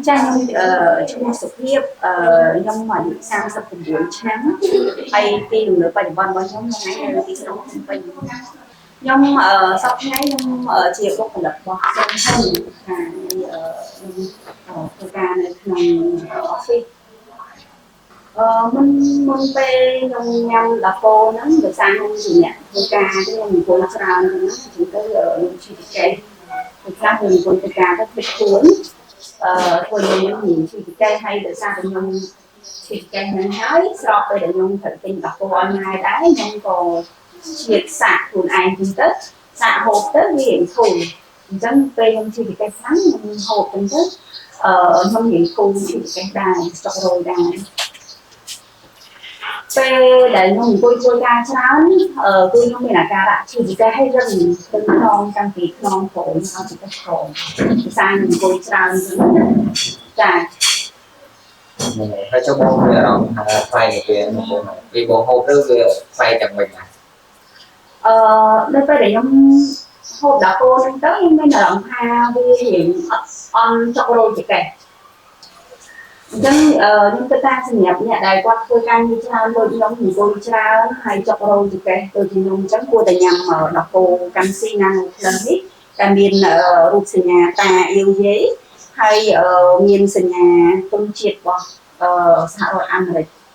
ចាខ្ញុំអឺឈ្មោះសុភាពអឺខ្ញុំអាយុ39ឆ្នាំហើយទីលំនៅបច្ចុប្បន្នរបស់ខ្ញុំថ្ងៃនៅទីក្រុងភ្នំពេញខ្ញុំអឺសប្តាហ៍ថ្ងៃខ្ញុំជាបុគ្គលិករបស់ក្រុមហ៊ុនខាងអឺខ្ញុំធ្វើការនៅក្នុង office អឺមុនមុនពេលខ្ញុំញ៉ាំដាប៉ូហ្នឹងដោយសារខ្ញុំជាអ្នកធ្វើការទៅខ្ញុំអង្គុយច្រើនហ្នឹងណាអញ្ចឹងទៅខ្ញុំឈឺចង្កេះពេលខ្លះខ្ញុំអង្គុយធ្វើការទៅភ្លេចខ្លួន អឺធ្វើខ្ញុំមានឈឺចង្កេះហើយដោយសារតែខ្ញុំឈឺចង្កេះហ្នឹងហើយស្របពេលដែលខ្ញុំត្រូវទិញដោះគោឲ្យម៉ែដែរខ្ញុំក៏ឆ្លៀតសាកខ្លួនឯងចឹងទៅសាកហូបទៅវារៀងធូរអញ្ចឹងពេលខ្ញុំឈឺចង្កេះខ្លាំងខ្ញុំហូបចឹងទៅអឺខ្ញុំរៀងធូរឈឺចង្កេះដែរចុករយដែរពេលដែលខ្ញុំអង្គុយធ្វើការច្រើនអឺគឺខ្ញុំមានអាការៈឈឺចង្កេះហើយរឹងទៅខ្នងតាំងពីខ្នងក្រោមដល់ចង្កេះក្រោមភាសាខ្ញុំអង្គុយច្រើនចឹងណាចា ហ្នឹងហើយហើយចុះបងមានអារម្មណ៍ថាប្លែកទៅពេលហ្នឹងបងពេលបងហូបទៅវាប្លែកយ៉ាងម៉េចដែរ អឺនៅពេលដែលខ្ញុំហូបដាប៉ូហ្នឹងទៅខ្ញុំមានអារម្មណ៍ថាវារៀងអត់អន់ចុករោចង្កេះអញ្ចឹងអឺខ្ញុំគិតថាសម្រាប់អ្នកដែលគាត់ធ្វើការងារច្រើនដូចខ្ញុំអង្គុយច្រើនហើយចុករោចង្កេះដូចជាខ្ញុំអញ្ចឹងគួរតែញ៉ាំដាប៉ូកាន់ស៊ីណាណូផ្លឹងនេះដែលមានរូបសញ្ញាតាអ៊ីវយេហើយមានសញ្ញាទង់ជាតិរបស់សហរដ្ឋអាមេរិក។